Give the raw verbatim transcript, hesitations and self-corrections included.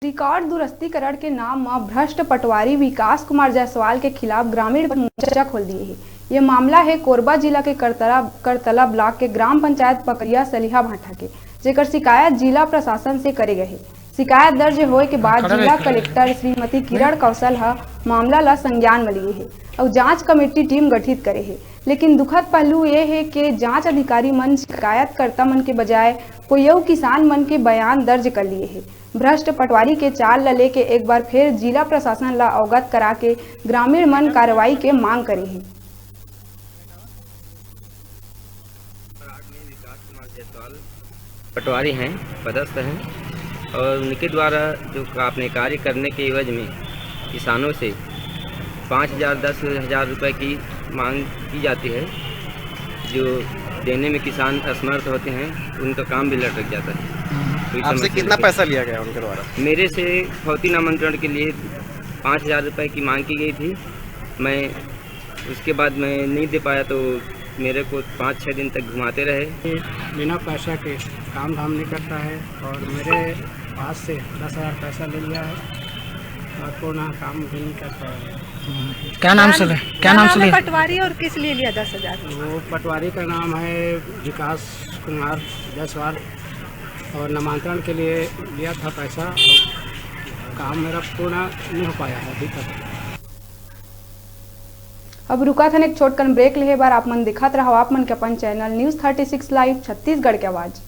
Record दुरुस्तीकरण के नाम म भ्रष्ट पटवारी विकास कुमार जायसवाल के खिलाफ ग्रामीण मन मोर्चा खोल दिए हे। ये मामला हे कोरबा जिला के करतला, करतला ब्लॉक के ग्राम पंचायत पकरिया सलिहा भाटा के, जेकर शिकायत जिला प्रशासन से करे गए हे। शिकायत दर्ज होए के बाद जिला कलेक्टर श्रीमती किरण कौशल ह मामला ला संज्ञान म लिए हे अउ जांच कमेटी टीम गठित करे हे। लेकिन दुखद पहलू ये हे के जांच अधिकारी मन शिकायतकर्ता मन के बजाय कोई अउ किसान मन के बयान दर्ज कर लिए हे। भ्रष्ट पटवारी के चाल ल लेके एक बार फिर जिला प्रशासन ल अवगत करा के ग्रामीण मन कार्रवाई के मांग करे हे। पटवारी हैं, पदस्थ हैं और उनके द्वारा जो अपने कार्य करने के एवज में किसानों से पाँच हज़ार, दस हज़ार रुपये की मांग की जाती है, जो देने में किसान असमर्थ होते हैं, उनका काम भी लटक जाता है। तो इस आपसे समस्या कितना से पैसा लिया गया उनके द्वारा? मेरे से फौती नामांतरण के लिए पाँच हज़ार रुपये की मांग की गई थी। मैं उसके बाद मैं नहीं दे पाया, तो मेरे को पाँच छः दिन तक घुमाते रहे। बिना पैसा के काम धाम नहीं करता है और मेरे पास से दस हज़ार पैसा ले लिया है और कोई ना काम भी नहीं कर पा रहे हैं। क्या नाम से ले-, क्या क्या नाम नाम से है ले? पटवारी और किस लिए लिया दस हज़ार? वो पटवारी का नाम है विकास कुमार जायसवाल और नामांतरण के लिए लिया था पैसा और काम मेरा पूर्ण नहीं हो पाया है अभी तक। अब रुकत हन एक छोटकन ब्रेक लेहे बर। आप मन दिखत रहव आप मन के अपन channel news thirty six live Chhattisgarh के आवाज़।